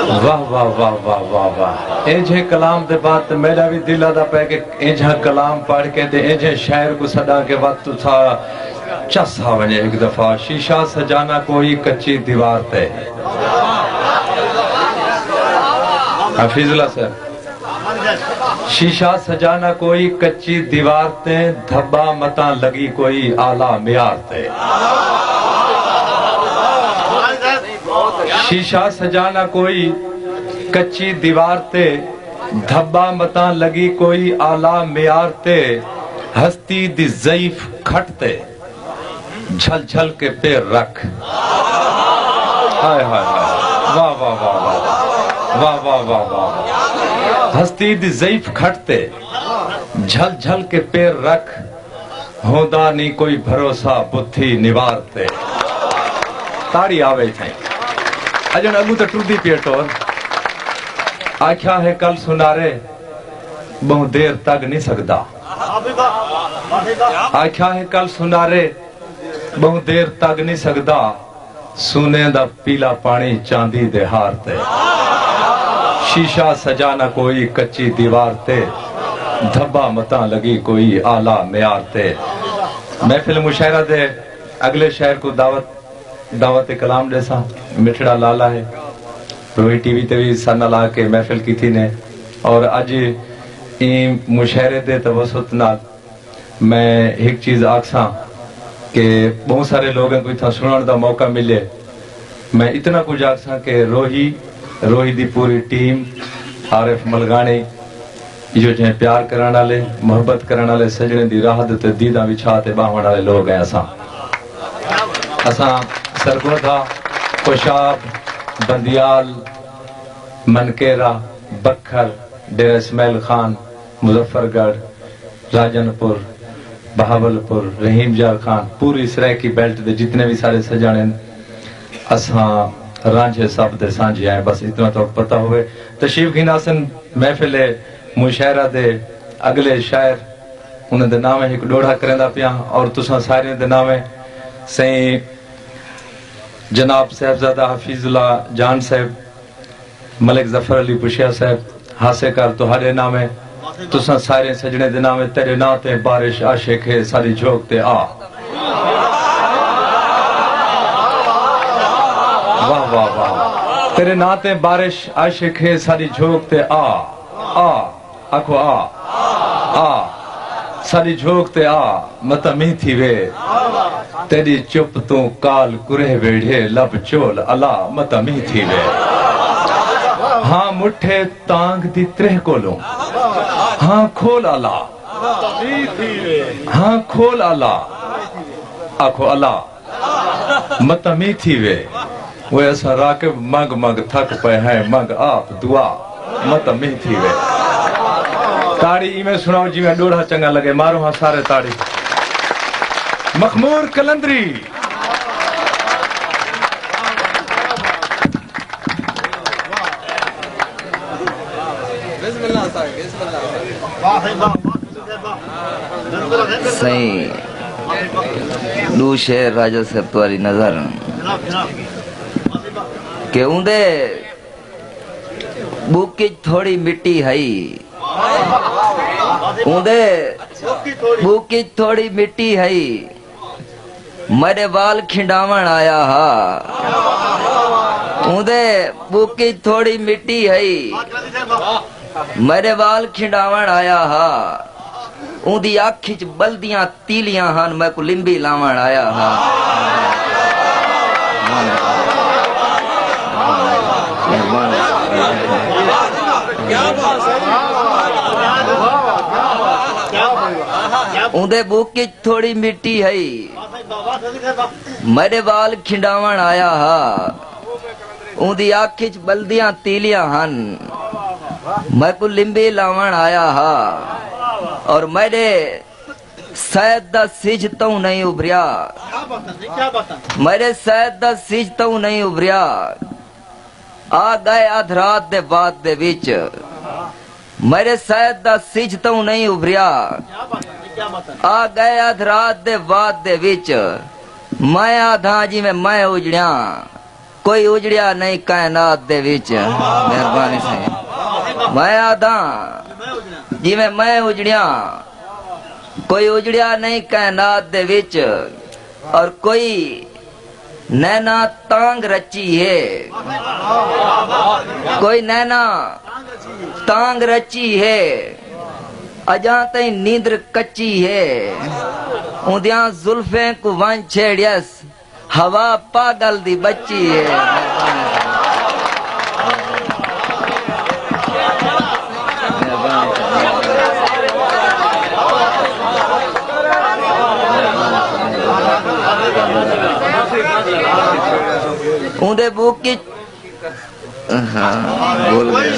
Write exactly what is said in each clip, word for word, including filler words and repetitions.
واہ واہ واہ واہ واہ واہ۔ اینجھے کلام دے بعد تے میݙا وی دل آہدا پئے کہ اینجھا کلام پڑھ کے تے اینجھے شاعر کوں سݙاں کہ وت تساں چس آ ونڄے ہک دفعہ۔ شیشہ سجانا کوئی کچی دیوار تے۔ حفیظ اللہ صاحب۔ شیشہ سجانا کوئی کچی دیوار تے، دھبا متاں لڳی کوئی اعلیٰ معیار تے۔ شیشہ سجانا کوئی کچی دیوار تے، دھبا متاں لڳی کوئی اعلیٰ معیار تے، ہستی دی ضعیف کھٹ تے جھل جھل کے پیر رکھ۔ ہائے ہائے ہائے۔ واہ واہ واہ واہ۔ واہ واہ واہ واہ۔ ہستی دی ضعیف کھٹ تے جھل جھل کے پیر رکھ، ہوندا نی کوئی بھروسہ بتھی نیوار تے۔ تاڑی آوے تھیں۔ اجن اگوں تے ٹردی پئے ٹور۔ آکھیا ہے کل سنارے، ٻہوں دیر تگ نی سڳدا۔ آکھیا ہے کل سنارے، ٻہوں دیر تگ نی سڳدا۔ سونے دا پیلا پاݨی چاندی دے ہار تے۔ شیشہ سجانا کوئی کچی دیوار تے، دھبا متاں لڳی کوئی اعلیٰ معیار تے۔ محفل مشاعرہ دے اڳلے شاعر کوں دعوت، دعوت کلام ݙیساں۔ مٹھڑا لالا ہے، روہی ٹی وی تے وی ساݙے نال آ کے محفل کیتی نے، اور اڄ ایں مشاعرے دے توسط نال میں ہک چیز آکھساں کہ ٻہوں سارے لوگاں کوں اتھاں سݨݨ دا موقع ملے۔ میں اتنا کجھ آکھساں کہ روہی، روہی دی پوری ٹیم، عارف ملغاݨی، ایہو جہیں پیار کرݨ آلے، محبت کرݨ آلے سڄݨیں دی راہ دے تے دیداں وچھا تے ٻاہوݨ آلے لوگ ہیں اساں۔ اساں سرگودھا، خوشاب، بندیال، منکیرا، بکھر، ڈیرہ اسماعیل خان، مظفر گڑھ، راجن پور، بہاول پور، رحیم یار خان، پوری سرائیکی بیلٹ دے جتنے وی سارے سڄݨ ہن، اساں رانجھے سب دے سانجھے ہیں، بس اتنا تہاکوں پتہ ہووے۔ تشریف گھن آسن محفل مشاعرہ دے اڳلے شاعر، انہاں دے ناویں ہک ݙوہڑا کریندا پیاں، اور تساں سارے دے ناویں سئیں جناب صاحبزادہ حفیظ اللہ جان صاحب، ملک ظفر علی بشیا صاحب، ہاسے کر تہاݙے ناویں، تساں سارے سڄݨیں دے ناویں، تیݙے ناں تے بارش عاشق ہے، ساݙی جھوک تے آ۔ واہ واہ واہ۔ تیݙے ناں تے بارش عاشق ہے، ساݙی جھوک تے آ۔ آ۔ آکھو آ، آ، ساݙی جھوک تے آ، متاں مینہ تھیوے۔ تیݙی چپ توں کال کریہہ ویڑھے، لب چول الا، متاں مینہ تھیوے۔ ہاں مٹھے تانگھ دی تریہہ کولوں، ہاں کھول الا، ہاں کھول الا، آکھو الا۔ متاں مینہ تھیوے۔ اوئے اساں راغب منگ منگ تھک پئے ہیں، منگ آپ دعا، متاں مینہ تھیوے۔ تاڑی ایویں سݨاؤ جیویں ݙوہڑا چنڳا لڳے، مارو ہاں سارے تاڑی۔ مخمور قلندری۔ سئیں، ݙو شعر راجہ صاحب تہاݙی نظر ہن کہ اوندے ٻک اچ تھوڑی مٹی ہئی، اوندے ٻک اچ تھوڑی مٹی ہئی، میݙے وال کھنڈاوݨ آیا ہا۔ اوندے ٻک اچ تھوڑی مٹی ہئی، میݙے وال کھنڈاوݨ آیا ہا۔ اوندی اکھ اچ ٻلدیاں تیلیاں ہن، میکوں لمبی لاوݨ آیا ہا۔ اوندے ٻک اچ تھوڑی مٹی ہئی، میݙے وال کھنڈاوݨ آیا ہا۔ اوندی اکھ اچ ٻلدیاں تیلیاں ہن، میکوں لمبی لاوݨ آیا ہا۔ اور میݙے سید دا سجھ توں نہیں ابھریا، میݙے سید دا سجھ توں نہیں ابھریا۔ آ ڳئے ادھ رات دے وات دے وچ، میݙے سید دا سجھ توں نہیں ابھریا۔ آ ڳئے ادھ رات دے وات دے وچ، میں آدھاں جیویں میں اجڑیاں۔ کوئی اجڑیا نہیں کائنات دے وچ۔ مہربانی سائیں۔ میں آدھاں جویں میں اجڑیاں، کوئی اجڑیا نہیں کائنات دے وچ، اور کوئی نینا تانگ رچی ہے، کوئی نینا تانگ رچی ہے، اجاں تئیں نیندر کچی ہے۔ اوندیاں زلفیں کوں ونج چھیڑیس، ہوا پاگل دی بچی ہے۔ اوندے بک اچ، ہاں، بھول ڳئے۔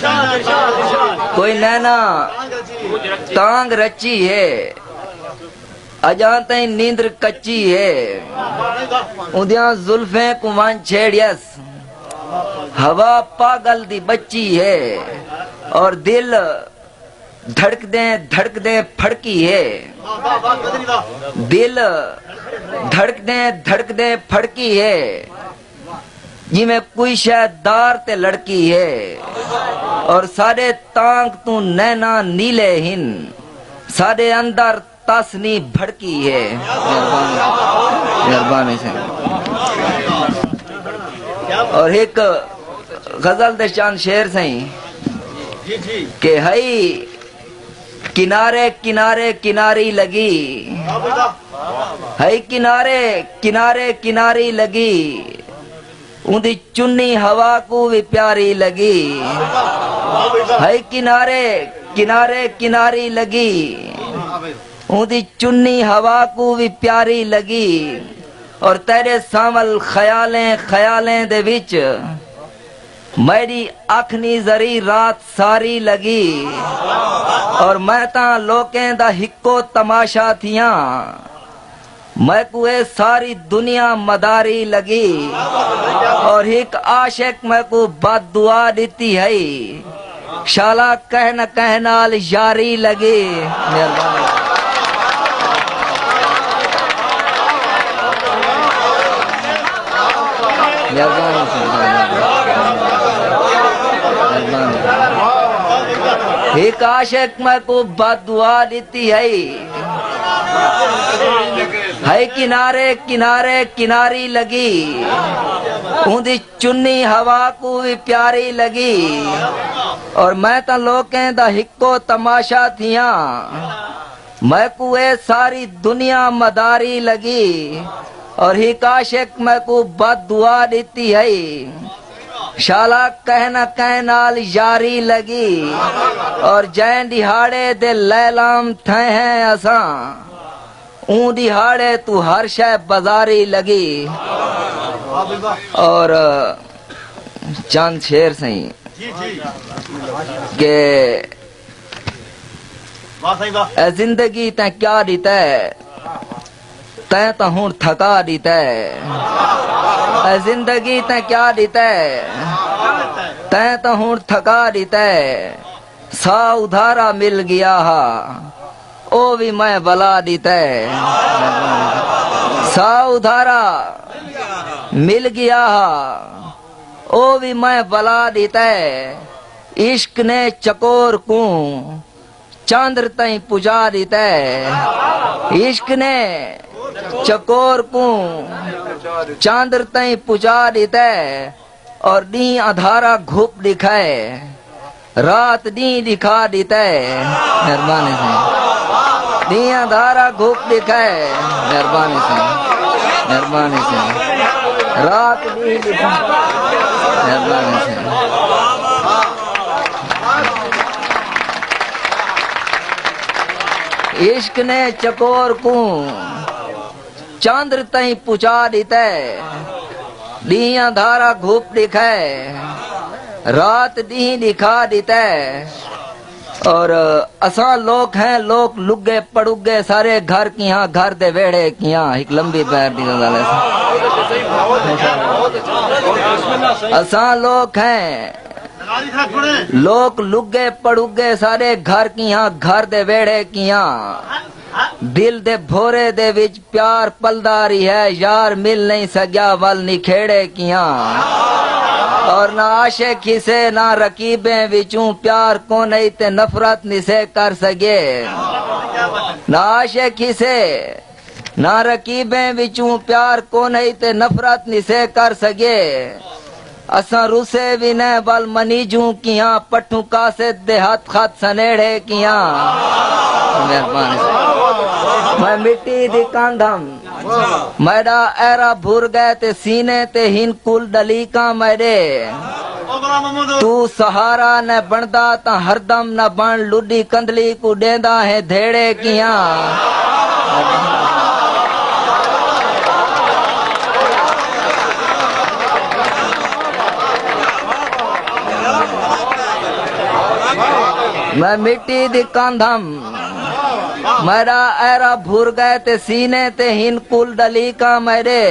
کوئی نینا تانگ رچی ہے، اجاں تئیں نیندر کچی ہے۔ اوندیاں زلفیں کوں ونج چھیڑیس، ہوا پاگل دی بچی ہے، اور دل دھڑکدیں دھڑکدیں پھڑکی ہے۔ دل دھڑکدیں دھڑکدیں پھڑکی ہے، جویں کوئی شے دار تے لڑکی ہے، اور ساݙے تانگ توں نینا نیلے ہن، ساݙے اندر تس نی بھڑکی ہے۔ مہربانی، مہربانی سائیں۔ اور ہک غزل دے چند شعر سائیں کہ ہئی کنارے کنارے کناری لڳی، ہئی کنارے کنارے کناری لڳی، اوندی چنی ہوا کوں وی پیاری لڳی۔ ہئی کنارے کنارے کناری لڳی، اوندی چنی ہوا کوں وی پیاری لڳی۔ اور تیݙے سانول خیالیں خیالیں دے وچ میݙی اکھ نی ذری رات ساری لڳی۔ اور میں تاں لوکیں دا ہکو تماشا تھیاں، میکوں اے ساری دنیا مداری لڳی۔ اور ہک عاشق میکوں بد دعا ݙتی ہئی، شالا کہیں نہ کہیں نال یاری لڳی۔ مہربانی۔ مہربانی سائیں، مہربانی۔ مہربانی۔ ہک عاشق میکوں بد دعا ݙتی ہئی، ہئی کنارے کنارے کناری لڳی، اوندی چنی ہوا کوں وی پیاری لڳی۔ اور میں تاں لوکیں دا ہکو تماشا تھیاں، میکوں اے ساری دنیا مداری لڳی۔ اور ہک عاشق میکوں بد دعا ݙتی ہئی، شالا کہیں نہ کہیں نال یاری لڳی۔ اور جئیں ݙیہاڑے دے لیلام تھئے ہیں اساں، اوں ݙیہاڑے توں ہر شے بازاری لڳی۔ اور چند شعر سئیں کہ اے زندگی تیں کیا ݙتا ہے، تیں تاں ہݨ تھکا ݙتا ہے۔ اے زندگی تیں کیا ݙتا ہے، تیں تاں ہݨ تھکا ݙتا ہے۔ ساہ ادھارا مل ڳیا ہا، او وی میں ولا ݙتا ہے۔ ساہ ادھارا مل ڳیا ہا، او وی میں ولا ݙتا ہے۔ عشق نے چکور کوں چاندر تئیں پڄا ݙتا ہے۔ عشق نے چکور کوں چاندر تئیں پڄا ݙتا ہے، اور ݙینہہ اندھارا گھپ ݙکھائے، رات ݙینہہ ݙکھا ݙتا ہے۔ مہربانی سائیں۔ ݙینہہ اندھارا گھپ ݙکھائے۔ مہربانی سائیں۔ مہربانی سائیں۔ رات ݙینہہ ݙکھا۔ مہربانی سائیں۔ عشق نے چکور کوں چاندر تئیں پڄا ݙتا ہے، ݙینہہ اندھارا گھپ ݙکھائے، رات ݙینہہ ݙکھا ݙتا ہے۔ اور اساں لوک ہیں لوک لڳے پڑڳے، سارے گھر کیہاں گھر دے ویڑھے کیہاں۔ ہک لمبی پیر دی غزل ہے۔ اساں لوک ہیں لوک لڳے پڑڳے، سارے گھر کیہاں گھر دے ویڑھے کیہاں۔ دل دے بھورے دے وچ پیار پلدا ریہے، یار مل نئیں سڳیا ول نکھیڑے کیہاں۔ اور نہ عاشق ہسے نہ رقیبیں وچوں، پیار کونہی تے نفرت نسے کر سڳے۔ نہ عاشق ہسے نہ رقیبیں وچوں، پیار کونہی تے نفرت نسے کر سڳے۔ اساں رسے وی نہ ول منیجوں کیہاں، پٹھوں قاصد دے ہتھ خط سنیڑے کیہاں۔ مہربانی۔ میں مٹی دی کندھ ہم، میݙا ایرا بھر ڳئے تے سینے تے ہن کل ݙلیکاں میݙے۔ توں سہارا نہ بݨدا تاں ہردم نہ بݨ، لݙی کندھلی کوں ݙیندا ہیں دھیڑے کیہاں۔ میں مٹی دی کندھ ہم، میݙا ایرا بھر ڳئے تے سینے تے ہن کل ݙلیکاں میݙے۔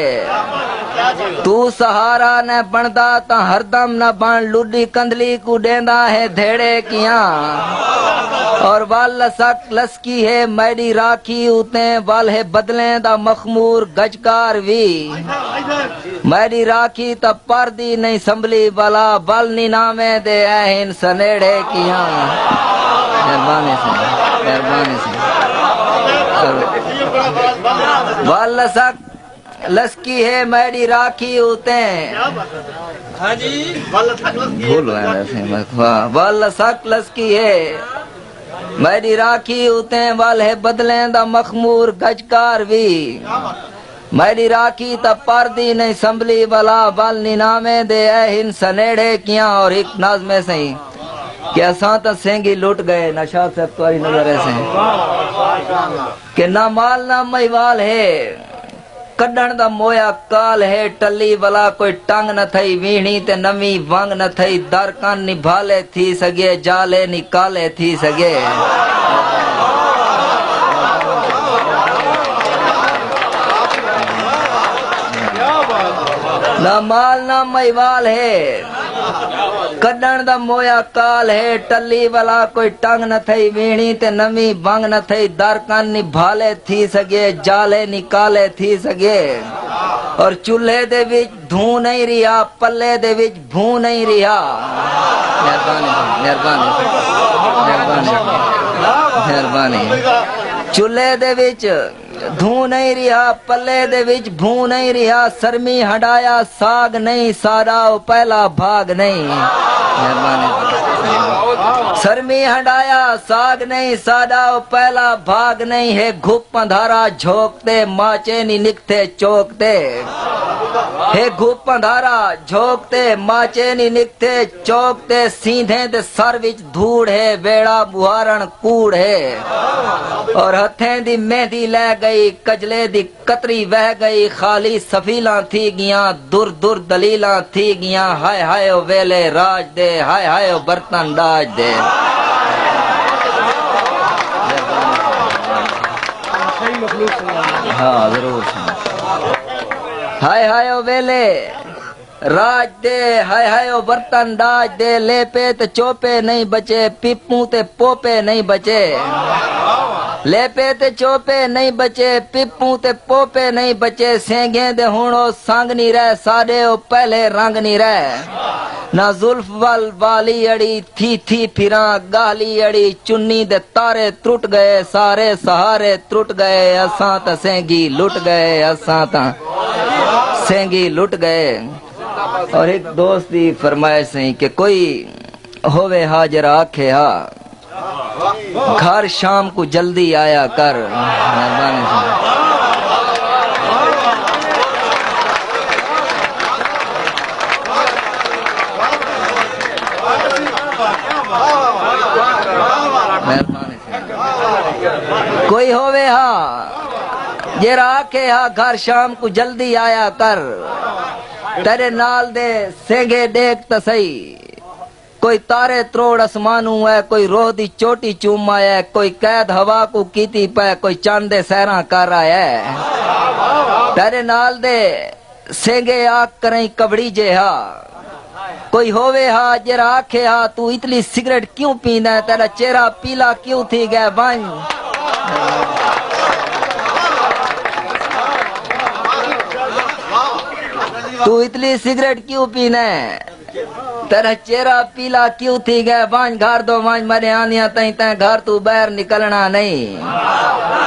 توں سہارا نہ بݨدا تاں ہردم نہ بݨ، لݙی کندھلی کوں ݙیندا ہیں دھیڑے کیہاں۔ اور ول لسک لسکی ہے میݙی راکھی اتے، ول ہے بدلیں دا مخمور گجکار وی۔ میݙی راکھی تاں پردی نئیں سنبھلی ولا، ول نیناویں دے اے ہن سنیڑے کیہاں۔ مہربانی سئیں، مہربانی سئیں۔ ول لسک لسکی ہے میݙی راکھی اتے۔ بھول ویندے سئیں، میں کہا، ول لسک لسکی ہے میݙی راکھی اتے، ول ہے بدلیں دا مخمور گجکار وی۔ میݙی راکھی تاں پردی نئیں سنبھلی ولا، ول نیناویں دے اے ہن سنیڑے کیہاں۔ اور ہک نظم ہے سئیں کہ اساں تاں سینگھی لٹ ڳئے، نشاط صاحب تہاݙی نظر ہے سئیں کہ نہ مال نہ مہیوال ہے، کݙݨ دا مویا کال ہے، ٹلی ولا کوئی ٹنگ نہ تھئی ویہݨی تے نویں ونگ نہ تھئی، در کن نبھالے تھی سڳے، جالے نی کالے تھی سڳے۔ نہ مال نہ مہیوال ہے، کݙݨ دا مویا کال ہے، ٹلی ولا کوئی ٹنگ نہ تھئی ویہݨی تے نویں ونگ نہ تھئی، در کن نبھالے تھی سڳے، جالے نی کالے تھی سڳے۔ اور چولھے دے وچ دھوں نئیں رہیا، پلے دے وچ بھوں نئیں رہیا۔ مہربانی، مہربانی، مہربانی، مہربانی۔ چولھے دے وچ دھوں نئیں رہیا، پلے دے وچ بھوں نئیں رہیا، سرمی ہنڈایا ساڳ نئیں، ساݙا او پہلا بھاڳ نئیں۔ مہربانی۔ سرمی ہنڈایا ساڳ نئیں، ساݙا او پہلا بھاڳ نئیں، ہے گھپ اندھارا جھوک تے، ماچے نی نکتھے چوک تے۔ ہے گھپ اندھارا جھوک تے، ماچے نی نکتھے چوک تے، سیندھیں دے سر وچ دھوڑ ہے، ویڑا ٻوہارݨ کوڑ ہے۔ اور ہتھیں دی مہندی لہہ ڳئی، کجلے دی قطری وہہ ڳئی، خالی سفیلاں تھی ڳیاں، در در دلیلاں تھی ڳیاں، ہائے ہائے او ویلے راج دے، ہائے ہائے او برتن ݙاج دے۔ ہاں، ضرور۔ ہائے ہائے او ویلے راج دے، ہائے ہائے او برتن ݙاج دے، لیپے تے چوپے نئیں بچے، پیپوں تے پوپے نئیں بچے۔ لیپے تے چوپے نئیں بچے، پیپوں تے پوپے نئیں بچے، سینگھیں دے ہݨ او سنگ نی رہ، ساݙے او پہلے رنگ نی رہ۔ نہ زلف ول والی اڑی، تھی تھی پھراں ڳالھی اڑی، چنی دے تارے ترٹ ڳئے، سارے سہارے ترٹ ڳئے، اساں تاں سینگھی لٹ ڳئے، اساں تاں سینگھی لٹ ڳئے۔ اور ہک دوست دی فرمائش سئیں کہ کوئی ہووے ہا جیڑھا آکھے ہا، گھر شام کوں جلدی آیا کر۔ مہربانی سئیں۔ مہربانی سئیں۔ کوئی ہووے ہا جیڑھا آکھے ہا، گھر شام کوں جلدی آیا کر۔ تیݙے نال دے سینگھے ݙیکھ تاں سہی، کوئی تارے تروڑ اسمانوں ہے، کوئی روہ دی چوٹی چوم آیا ہے، کوئی قید ہوا کوں کیتی پئے، کوئی چن دے سیراں کر آیا ہے۔ تیݙے نال دے سینگھے آکھ کرئیں کبڑی جے ہا۔ کوئی ہووے ہا جیڑھا آکھے ہا، توں اتلی سگریٹ کیوں پیندا ہے، تیݙا چہرہ پیلا کیوں تھی ڳئے، ونڄ۔ توں اتلی سگریٹ کیوں پیندا ہے؟ تیرا چہرہ پیلا کیوں تھی ڳئے؟ ونڄ گھر دو ونڄ، میݙے آندیاں تئیں تیں گھر توں ٻاہر نکلݨا نئیں۔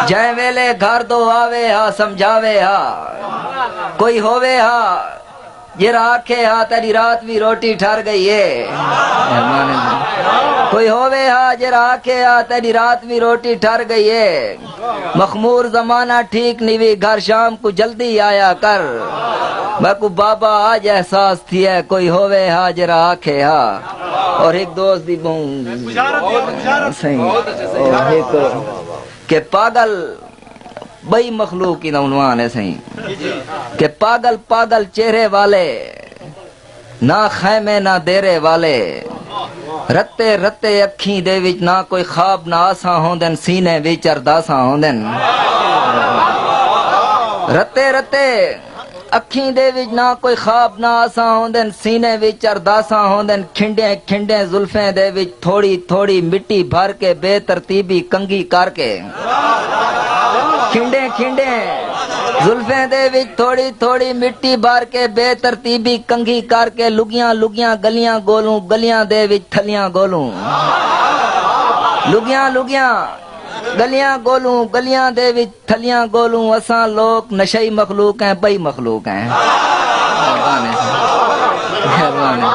جئیں ویلے گھر دو آوے ہا، سمجھاوے ہا۔ کوئی ہووے ہا جیڑھا آکھے ہا، تیݙی رات وی روٹی ٹھر ڳئی ہے۔ کوئی ہووے ہا جیڑھا آکھے ہا، تیݙی رات وی روٹی ٹھر ڳئی ہے۔ مخمور زمانہ ٹھیک نیوی، گھر شام کوں جلدی آیا کر۔ میکوں بابا اڄ احساس تھیا، کوئی ہووے ہا جیڑھا آکھے ہا۔ اور ہک دوست دی ٻہوں سئیں، اور ہک کہ پاگل، ٻئی مخلوق ایندا عنوان ہے سئیں، کہ پاگل پاگل چہرے والے، نہ خیمے نہ دیرے والے، رتے رتے اکھیں دے وچ نہ کوئی خواب نہ آساں ہوندن، سینے وچ ارداساں ہوندن۔ رتے رتے اکھیں دے وچ نہ کوئی خواب نہ آساں ہوندن، سینے وچ ارداساں ہوندن۔ کھنڈیں کھنڈیں زلفیں دے وچ تھوڑی تھوڑی مٹی بھر کے، بے ترتیبی کنگھی کر کے، کھنڈیں کھنڈیں زلفیں دے وچ تھوڑی تھوڑی مٹی بھر کے، بے ترتیبی کنگھی کر کے، لڳیاں لڳیاں ڳلیاں ڳولوں، ڳلیاں دے وچ تھلیاں ڳولوں۔ لڳیاں لڳیاں ڳلیاں ڳولوں، ڳلیاں دے وچ تھلیاں ڳولوں۔ اساں لوک نشئی مخلوق ہیں، ٻئی مخلوق ہیں۔ مہربانی۔ مہربانی۔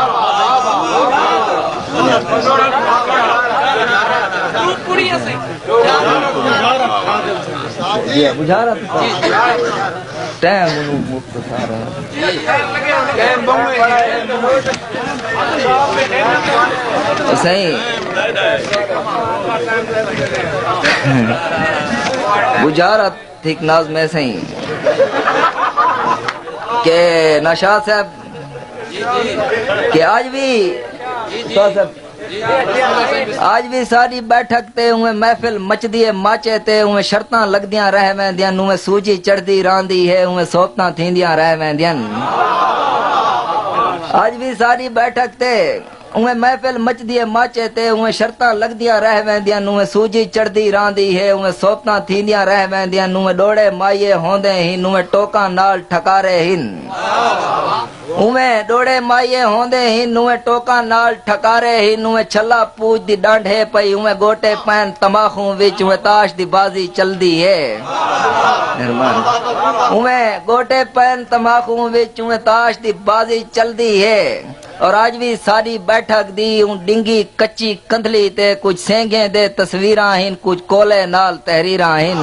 جی، بجھارت۔ ٹائم انہوں مختصر ہے۔ سائیں، بجھارت ہک نظم ہے سائیں، کہ نشاد صاحب، کہ اڄ وی، استاد صاحب، اڄ وی ساݙی بیٹھک تے اونویں محفل مچدی ہے، مچ ہے تے اونویں شرطاں لڳدیاں رہ ویندیاں، اونویں سوجی چڑھدی راہندی ہے، اونویں صحبتاں تھیندیاں رہ ویندین۔ اڄ وی ساݙی بیٹھک تے اونویں محفل مچدی ہے، مچ ہے تے اونویں شرطاں لڳدیاں رہ ویندین، اونویں سوجی چڑھدی راہندی ہے، اونویں صحبتاں تھیندیاں رہ ویندین، اونویں ݙوڑے مائیے ہوندے ہن، اونویں ٹوکاں نال ٹھکارے ہن۔ اونویں ݙوڑے مائیے ہوندے ہن، اونویں ٹوکاں نال ٹھکارے ہن، اونویں چھلا پوچ دی ݙنڈ ہے پئی، اونویں ڳوٹے پین تماخوں وچ، اونویں تاش دی بازی چلدی ہے۔ مہربانی۔ اونویں ڳوٹے پین تماخوں وچ، اونویں تاش دی بازی چلدی ہے۔ اور اڄ وی ساݙی بیٹھک دی اوں ݙنگھی کچی کندھلی تے کجھ سینگھیں دے تصویراں ہن، کجھ کولے نال تحریراں ہن۔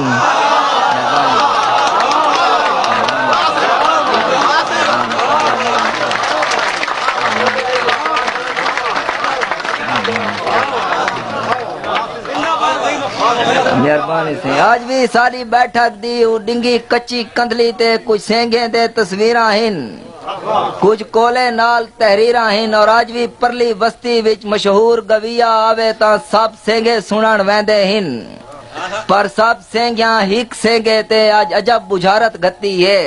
مہربانی سئیں۔ اڄ وی ساݙی بیٹھک دی اوں ݙنگھی کچی کندھلی تے کجھ سینگھیں دے تصویراں ہن۔ کجھ کولے نال تحریراں ہن اور اڄ وی پرلی وستی وچ مشہور گویا آوے تاں سب سینگھے سݨݨ ویندے ہن، پر سب سینگھیاں ہک سینگھے تے اڄ عجب بجھارت گھتی ہے۔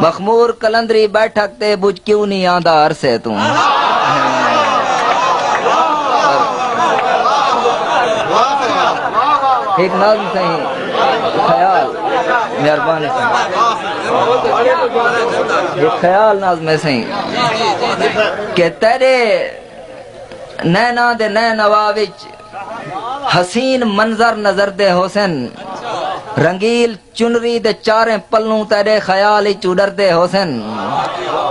مخمور قلندری بیٹھک تے بجھ کیوں نی آندا عرصے توں؟ ہک نظم سئیں، خیال، مہربانی سئیں۔ ہک خیال نظم ہے سئیں کہ تیݙے نیناں دے نینوا وچ حسین منظر نظردے ہوسن، رنگیل چنری دے چاریں پلوں تیݙے خیال اچ اݙردے ہوسن،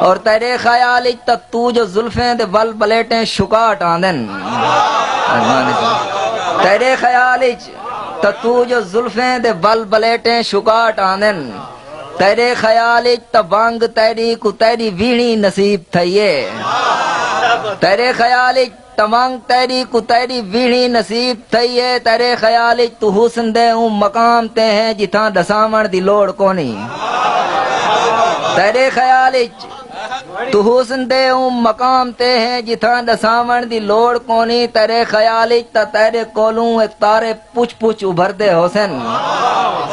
اور تیݙے خیال اچ تاں توں جو زلفیں دے ول بلیٹیں شکاٹ آندن۔ تیݙے خیال اچ تاں توں جو زلفیں دے ول بلیٹیں شکاٹ آندن۔ تیݙے خیال اچ تاں ونگ تیݙی کوں تیݙی ویہݨی نصیب تھئی ہے۔ تیݙے خیال اچ تاں ونگ تیݙی کوں تیݙی ویہݨی نصیب تھئی ہے۔ تیݙے خیال اچ توں حسن دے اوں مقام تے ہیں جتھاں ݙساوݨ دی لوڑ کونی۔ تیݙے خیال اچ توں حسن دے اوں مقام تے ہیں جتھاں ݙساوݨ دی لوڑ کونی۔ تیݙے خیال اچ تاں تیݙے کولوں اے تارے پچھ پچھ ابھردے ہوسن۔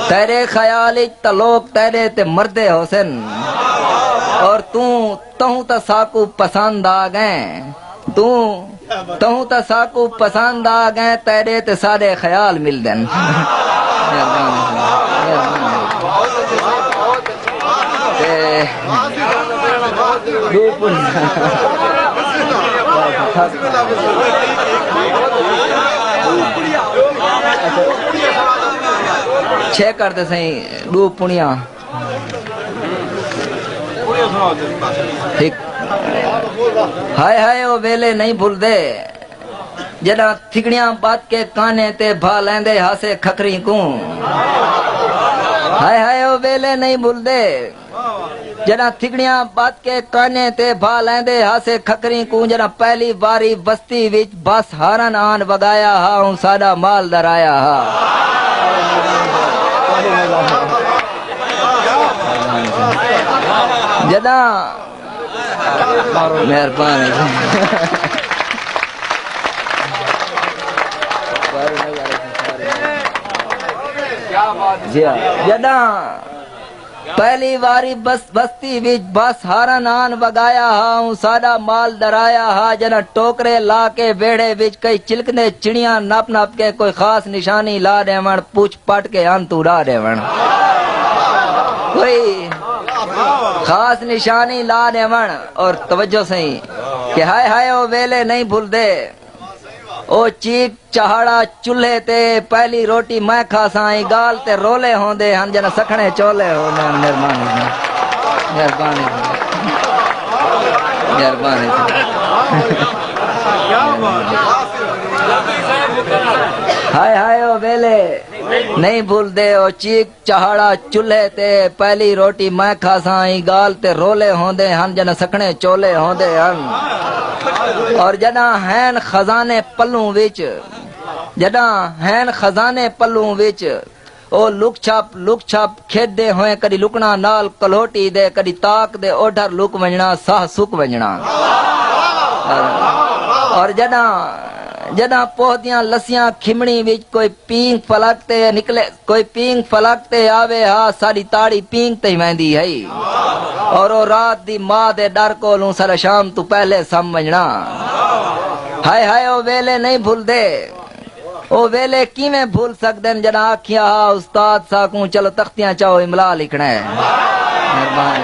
تیݙے خیال اچ تاں لوک تیݙے تے مردے ہوسن۔ اور توں، تہوں تاں ساکوں پسند آ ڳئیں۔ توں، تہوں تاں ساکوں پسند آ ڳئیں، تیݙے تے ساݙے خیال ملدن۔ تے ݙو پوری چھ کر تے سائیں، ݙو پُݨیاں۔ ہک۔ ہائے ہائے او ویلے نہیں بھلدے، جݙاں تھڳڑیاں ٻدھ کے کانے تے بھا لیندے ہاسے کھکھریں کوں۔ ہائے ہائے او ویلے نہیں بھلدے، جݙاں تھڳڑیاں ٻدھ کے کانے تے بھا لیندے ہاسے کھکھریں کوں۔ جݙاں پہلی واری وستی وچ بس ہارن آن وڳایا ہا، اوں ساݙا مال ݙرایا ہا۔ جݙاں، مہربانی۔ جی ہاں۔ جݙاں پہلی واری بس، بستی وچ بس ہارن آن وڳایا ہا، اوں ساݙا مال ݙرایا ہا۔ جݙاں ٹوکرے لا کے ویڑھے وچ کئی چلکندے چڑیاں نپ نپ کے کوئی خاص نشانی لا ݙیوݨ، پُچھ پٹ کے انت اُݙا ݙیوݨ۔ کوئی خاص نشانی لا ݙیوݨ۔ اور توجہ سئیں کہ ہائے ہائے او ویلے نہیں بھلدے۔ او چیک چہاڑا چولھے تے، پہلی روٹی میں کھاساں، ایں ڳالھ تے رولے ہوندے ہن، جݙاں سکھݨے چولے ہوندے ہن۔ مہربانی سئیں۔ مہربانی سئیں۔ مہربانی سئیں۔ ہائے ہائے او ویلے نہیں بھلدے، او چیک چہاڑا چولھے تے، پہلی روٹی میں کھاساں، ایں ڳالھ تے رولے ہوندے ہن، جݙاں سکھݨے چولے ہوندے ہن۔ اور جݙاں ہین خزانے پلوں وچ، جݙاں ہین خزانے پلوں وچ، او لک چھپ، لک چھپ کھیݙدے ہوئے کݙی لکݨا نال کلہوٹی دے، کݙی تاک دے اوڈھر لک ونڄݨا، ساہ سک ونڄݨا۔ اور جݙاں، جݙاں پوہ دیاں لسیاں کھمݨی وچ کوئی پینگ فلک تے نکلے، کوئی پینگ فلک تے آوے ہا، ساݙی تاڑی پینگ تے ویندی ہئی۔ اور او رات دی ماء دے ݙر کولوں ساݙا شام توں پہلے سم ونڄݨا۔ ہائے ہائے او ویلے نہیں بھلدے۔ او ویلے کیویں بھل سڳدن جݙاں آکھیا ہا استاد ساکوں، چلو تختیاں چاؤ املا لکھݨا ہے۔ مہربانی،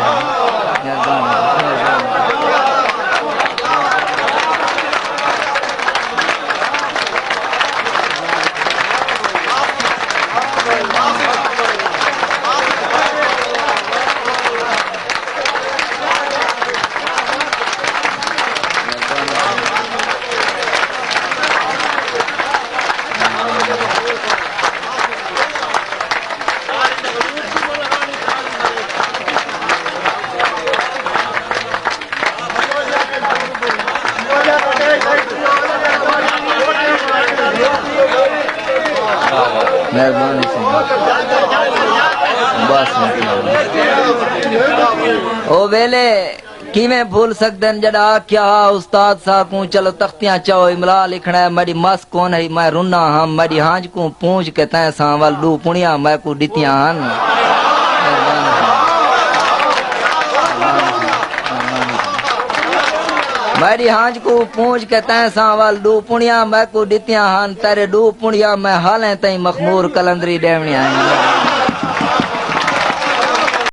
مہربانی، مہربانی۔ مہربانی سئیں۔ بس مطلب۔ او ویلے کیویں بھل سڳدن جݙاں آکھیا ہا استاد ساکوں، چلو تختیاں چاؤ املا لکھݨا ہے۔ میݙی مس کون ہئی، میں رنا ہم، میݙی ہانج کوں پونجھ کے تیں ساں ول ݙو پُݨیاں میکوں ݙتیاں ہن۔ میݙی ہانج کوں پونجھ کے تیں ساں ول ݙو پُݨیاں میکوں ݙتیاں ہن۔ تیݙے ݙو پُݨیاں میں حالیں تئیں مخمور قلندری ݙیوݨیاں ہن۔